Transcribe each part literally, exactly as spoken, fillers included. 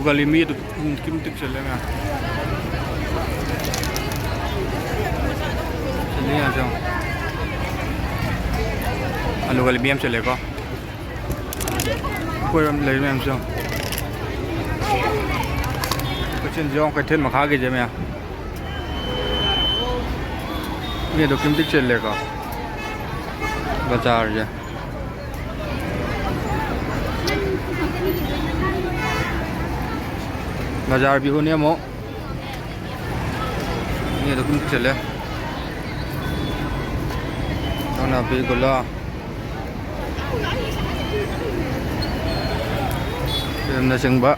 ꯀꯂꯤ ꯃꯤ ꯑꯗꯨꯛꯀꯤ ꯃꯇꯤꯛ ꯆꯤꯜꯂꯦ ꯃꯌꯥꯝ꯫ ꯆꯤꯜꯂꯦ ꯃꯌꯥꯝꯁꯦ ꯌꯦꯡꯉꯣ꯫ ꯑꯂꯨ ꯀꯂꯤ ꯃꯤ ꯌꯥꯝ ꯆꯤꯜꯂꯦꯀꯣ꯫ ꯀꯣꯏꯔꯣꯝ ꯂꯩ ꯃꯌꯥꯝꯁꯦ ꯌꯦꯡꯉꯣ꯫ ꯀꯣꯏꯆꯦꯟꯁꯦ ꯌꯦꯡꯉꯣ, ꯀꯩꯊꯦꯜ ꯃꯈꯥꯒꯤꯁꯦ ꯃꯌꯥꯝ꯫ ꯃꯤ ꯑꯗꯨꯛꯀꯤ ꯃꯇꯤꯛ ꯆꯤꯜꯂꯦꯀꯣ ꯕꯖꯥꯔꯁꯦ꯫ ꯕꯖꯥꯔ ꯕꯤꯍꯨꯅꯦ ꯑꯃꯨꯛ꯫ ꯃꯤ ꯑꯗꯨꯛꯀꯤ ꯃꯇꯤꯛ ꯆꯤꯜꯂꯦ꯫ ꯏꯟꯁꯥꯡ ꯅꯥꯄꯤ, ꯒꯨꯂꯥ, ꯁꯦꯝꯅꯆꯤꯡꯕ꯫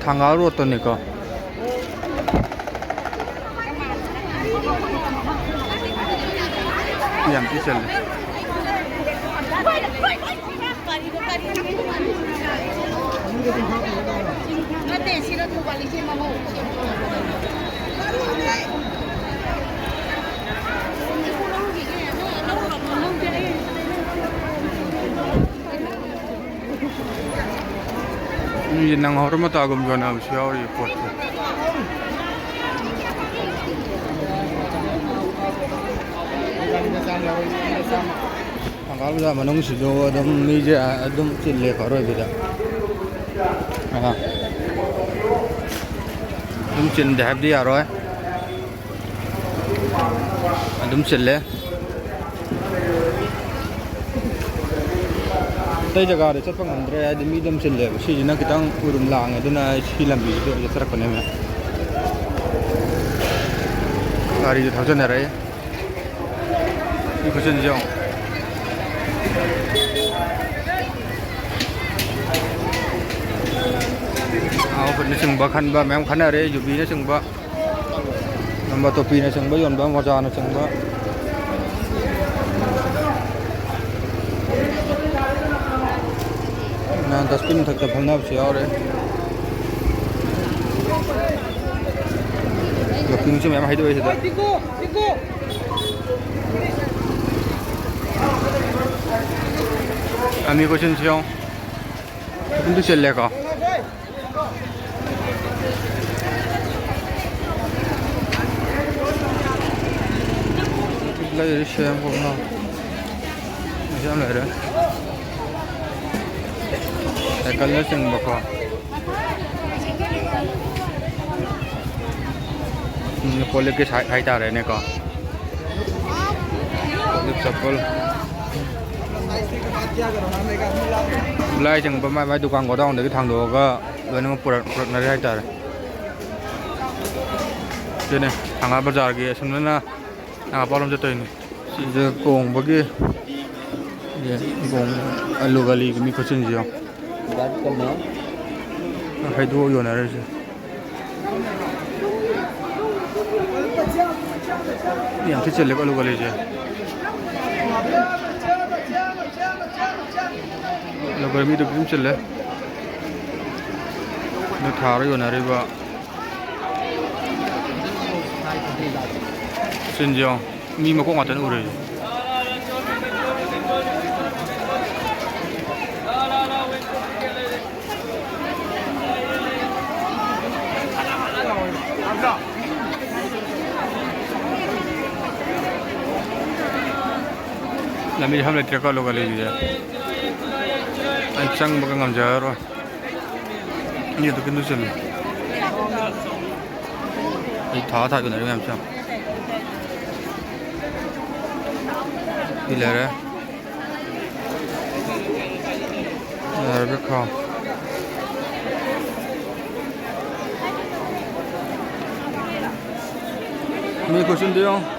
ꯊꯪꯒꯥꯜ ꯔꯣꯗꯇꯅꯤꯀꯣ꯫ ꯌꯥꯝ ꯊꯤ ꯆꯜꯂꯦ꯫ ꯃꯤꯁꯦ ꯅꯪꯍꯧꯔ ꯃꯇꯥꯒꯨꯝ ꯌꯣꯟꯅꯕꯁꯨ ꯌꯥꯎꯔꯤ ꯄꯣꯠꯁꯦ꯫ ꯊꯪꯒꯥꯜ ꯕꯖꯥꯔ ꯃꯅꯨꯡꯁꯤꯁꯨ ꯑꯗꯨꯝ ꯃꯤꯁꯦ ꯑꯗꯨꯝ ꯆꯤꯜꯂꯦꯀꯣ ꯑꯔꯣꯏꯕꯤꯗ꯫ ꯑꯥ꯫ ꯑꯗꯨꯝ ꯆꯤꯟꯗꯦ ꯍꯥꯏꯕꯗꯤ ꯌꯥꯔꯣꯏ꯫ ꯑꯗꯨꯝ ꯆꯤꯜꯂꯦ꯫ ꯑꯇꯩ ꯖꯒꯥꯗ ꯆꯠꯄ ꯉꯝꯗ꯭ꯔꯦ, ꯍꯥꯏꯗꯤ ꯃꯤ ꯑꯗꯨꯝ ꯆꯤꯜꯂꯦꯕ꯫ ꯁꯤꯁꯤꯅ ꯈꯤꯇꯪ ꯎꯔꯨꯝ ꯂꯥꯡꯉꯦ, ꯑꯗꯨꯅ ꯑꯩ ꯁꯤ ꯂꯝꯕꯤꯁꯤꯗ ꯑꯣꯏꯅ ꯆꯠꯆꯔꯛꯄꯅꯦ ꯃꯌꯥꯝ꯫ ꯒꯥꯔꯤꯁꯨ ꯊꯧꯖꯟꯅꯔꯛꯑꯦ꯫ ꯃꯤ ꯈꯨꯆꯤꯟꯁꯦ ꯌꯦꯡꯉꯣ꯫ ꯈꯥꯎꯅꯆꯤꯡꯕ ꯈꯟꯕ ꯃꯌꯥꯝ ꯈꯟꯅꯔꯦ, ꯌꯨꯕꯤꯅꯆꯤꯡꯕ꯫ ꯅꯝꯕ ꯇꯣꯄꯤꯅꯆꯤꯡꯕ ꯌꯣꯟꯕ, ꯃꯣꯖꯥꯅꯆꯤꯡꯕ꯫ ꯅꯍꯥꯟ dustbin ꯃꯊꯛꯇ ꯐꯝꯅꯕꯁꯨ ꯌꯥꯎꯔꯦ꯫ ꯌꯣꯠꯄꯤꯡꯁꯨ ꯃꯌꯥꯝ ꯍꯩꯗꯣꯛꯑꯦ ꯁꯤꯗ꯫ ꯄꯤꯀꯣ, ꯄꯤꯀꯣ꯫ ꯃꯤ ꯈꯨꯠꯁꯤꯟꯁꯤ ꯌꯦꯡꯉꯨ꯫ ꯑꯗꯨꯝ ꯆꯤꯜꯂꯦꯀꯣ꯫ ꯂꯩꯔꯤ ꯁꯦꯝ ꯈꯣꯠꯅ ꯃꯌꯥꯝ ꯂꯩꯔꯦ꯫ ꯁꯥꯏꯀꯜꯅꯆꯤꯡꯕꯀꯣ꯫ ꯎꯝ, ꯀꯣꯜ ꯂꯤꯛꯀꯤ ꯁꯥꯏꯠ ꯍꯥꯏꯇꯥꯔꯦꯅꯦꯀꯣ꯫ ꯀꯣꯜ ꯂꯤꯛ, ꯆꯄꯜ꯫ ꯈꯨꯠꯂꯥꯏꯁꯤꯡ ꯃꯥꯏ ꯃꯥꯏ ꯗꯨꯀꯥꯟ ꯒꯣꯗꯥꯎꯟꯗꯒꯤ ꯊꯥꯡꯗꯣꯛꯑꯒ ꯂꯣꯏꯅꯃꯛ ꯄꯨꯔꯛ-, ꯄꯨꯔꯛꯅꯔꯦ ꯍꯥꯏꯇꯥꯔꯦ꯫ ꯁꯤꯅꯦ ꯊꯪꯒꯥꯜ ꯕꯖꯥꯔꯒꯤ ꯑꯁꯨꯝꯅ ꯅꯥꯒꯥ ꯄꯥꯎ ꯂꯝ ꯆꯠꯇꯣꯏꯅꯤ꯫ ꯁꯤꯗ ꯀꯣꯡꯕꯒꯤ, ꯁꯤꯗ ꯀꯣꯡ-, ꯑꯂꯨ ꯒꯂꯤꯒꯤ ꯃꯤ ꯈꯨꯠꯁꯤꯟꯁꯤ ꯌꯦꯡꯉꯣ꯫ ꯍꯩꯗꯣꯛꯑ ꯌꯣꯟꯅꯔꯤꯁꯦ꯫ ꯌꯥꯝ ꯊꯤ ꯆꯤꯜꯂꯦꯀꯣ ꯑꯂꯨ ꯒꯂꯤꯁꯦ꯫ ꯑꯂꯨ ꯒꯂꯤ ꯃꯤꯗꯨ ꯑꯗꯨꯝ ꯆꯤꯜꯂꯦ꯫ ꯑꯗꯨ ꯊꯥꯔ ꯌꯣꯟꯅꯔꯤꯕ꯫ ꯁꯤꯟꯁꯦ ꯌꯦꯡꯉꯣ꯫ ꯃꯤ ꯃꯀꯣꯛ ꯉꯥꯛꯇꯅꯤ ꯎꯔꯤꯁꯦ꯫ ꯂꯝꯕꯤ ꯐꯝ ꯂꯩꯇ꯭ꯔꯦꯀꯣ, ꯑꯂꯨ ꯒꯂꯤꯁꯤꯗ꯫ ꯑꯩ ꯆꯪꯕꯒ ꯉꯝꯖꯔꯔꯣꯏ꯫ ꯃꯤ ꯑꯗꯨꯛꯀꯤ ꯃꯇꯤꯛ ꯆꯤꯜꯂꯤ꯫ ꯑꯩ ꯊꯥ ꯊꯥ ꯌꯣꯟꯅꯔꯤ ꯃꯌꯥꯝꯁꯦ꯫ ꯁꯤ ꯂꯩꯔꯦ꯫ ꯂꯩꯔꯦ ꯈꯥꯎ꯫ ꯃꯤ ꯈꯨꯠꯁꯤꯟꯗꯨ ꯌꯦꯡꯉꯨ꯫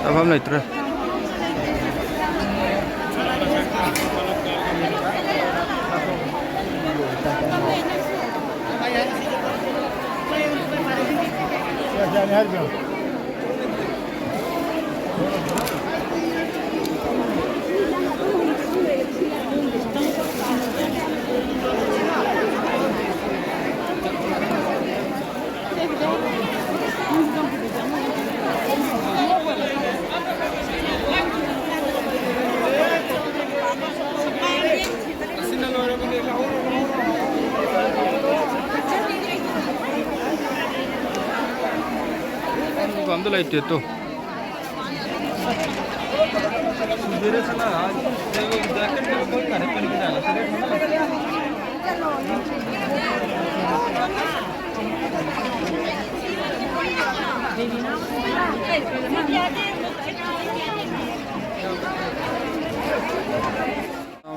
ꯆꯥꯐꯝ ꯂꯩꯇ꯭ꯔꯦ꯫ ꯑꯝꯇ ꯂꯩꯇꯦ ꯇꯨ꯫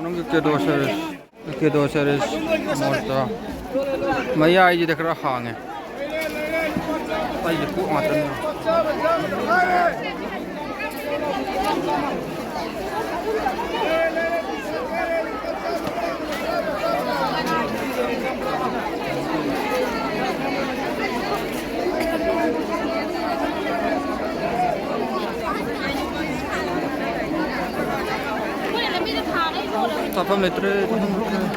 ꯅꯪꯒꯤ ꯀꯦꯗꯣ ꯁꯦꯔꯤꯁ꯫ ꯀꯦꯗꯣ ꯁꯦꯔꯤꯁ ꯑꯃꯣꯠꯇ ꯃꯌꯥꯏꯁꯤꯗ ꯈꯔ ꯍꯥꯡꯉꯦ꯫ ꯑꯩꯁꯦ ꯀꯣꯛ ꯉꯥꯛꯇꯅꯦ꯫ ꯆꯥꯐꯝ ꯂꯩꯇ꯭ꯔꯦ, ꯆꯥꯐꯝ ꯂꯩꯇ꯭ꯔꯦ꯫